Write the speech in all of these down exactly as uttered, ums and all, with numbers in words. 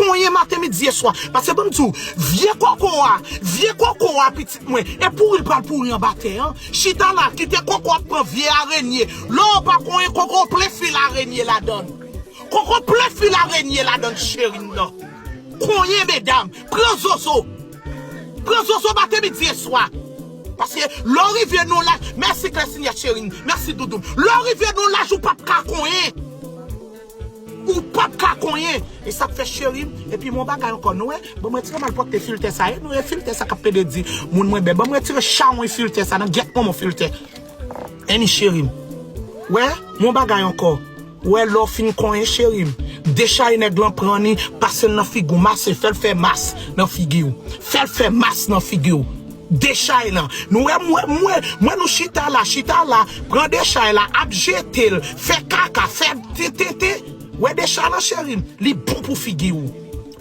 konyen maten, midi e swa. Paske ban m di w, vye koko a, vye koko a, pitit mwen, e pouri l pral pouri anba tè an. Chita la, kite koko ap pran vye arenye. Lè w pa konyen, koko plen fil arenye ladan l. Koko plen fil arenye ladan l, cheri m nan. Konyen, medam, pran zozo. Pran zozo maten, midi e swa. Paske lè w rive nan laj, mèsi Klèsinyè cheri m, mèsi doudou m. Lè w rive nan laj ou p ap ka konyen. Ou p ap ka konyen. E sa k fè cheri m. Epi m yon bagay ankò, nou wè, ban m retire malpwòpte filtè sa. E nou wè filtè sa k ap pede di moun mwen bèl. Ban m retire chawony filtè sa nan gyèt manman filtè. Annie cheri m. Wè, m yon bagay ankò. Wè, lè w fin konyen cheri m, dechaye nèg lan, pran ni, pase l nan figi w, mase, fè l fè mas nan figi w. Fè l fè mas nan figi w. Dechay lan. Nou wè, mwen, mwen, mwen nou chita la, chita la, pran dechay la, ap jete l, fè kaka, fè tententen. Wè dechay lan cheri m, li bon pou figi w.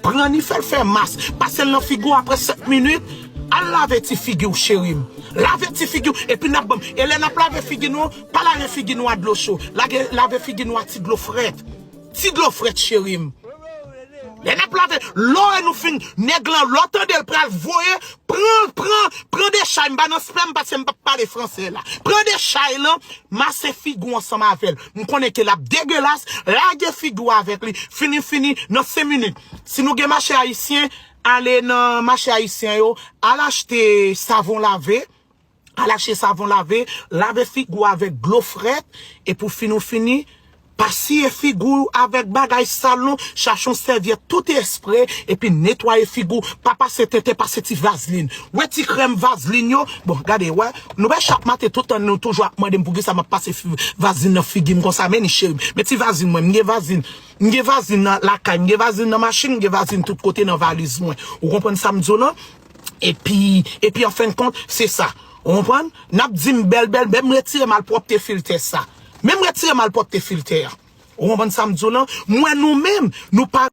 Pran ni, fè l fè mas, pase l nan figi w apre sèt minit, al lave ti figi w cheri m. Lave ti figi w, epi n ap ban m. E lè n ap lave figi nou, pa lave figi nou a dlo cho. Lage, lave figi nou a ti dlo frèt. Ti dlo frèt cheri m. Lè n ap lave, lè nou fin, nèg lan, lè w tande l pral voye, pran, pran, pran dechay, m pa nan spèm paske m p ap pale franse la. Pran dechay lan, mase figi w ansanm avè l. M konnen ke l ap degelas, lage figi w avèk li, fini, fini, nan senk minit. Si nou gen mache ayisyen, ale nan mache ayisyen yo, al achte savon lave, al achte savon lave, lave figi w avèk dlo frèt, epi w fini, w fini, pa siye figi w avèk bagay sal non, chache yon sèvyèt tout espre, epi netwaye figi w, pa pase tenten, pase ti vazlin. Wè ti krèm vazlin yo, bon, gade, wè, nou wè chak maten, tout tan nou toujou ap mande m poukisa m ap pase fi-, vazlin nan figi m konsa, men ni cheri m, men ti vazlin mwen, m gen vazlin, m gen vazlin nan lakay, m gen vazlin nan machin, m gen vazlin tout kote nan valiz mwen. Ou konprann sa m di w lan? Epi, epi an fen de kont, se sa. Ou konprann? N ap di m bèl, bèl, men m retire malpwòpte filtè sa. Men m retire malpwòpte filtè a. Ou konprann sa m di w lan? M wè nou menm, nou pa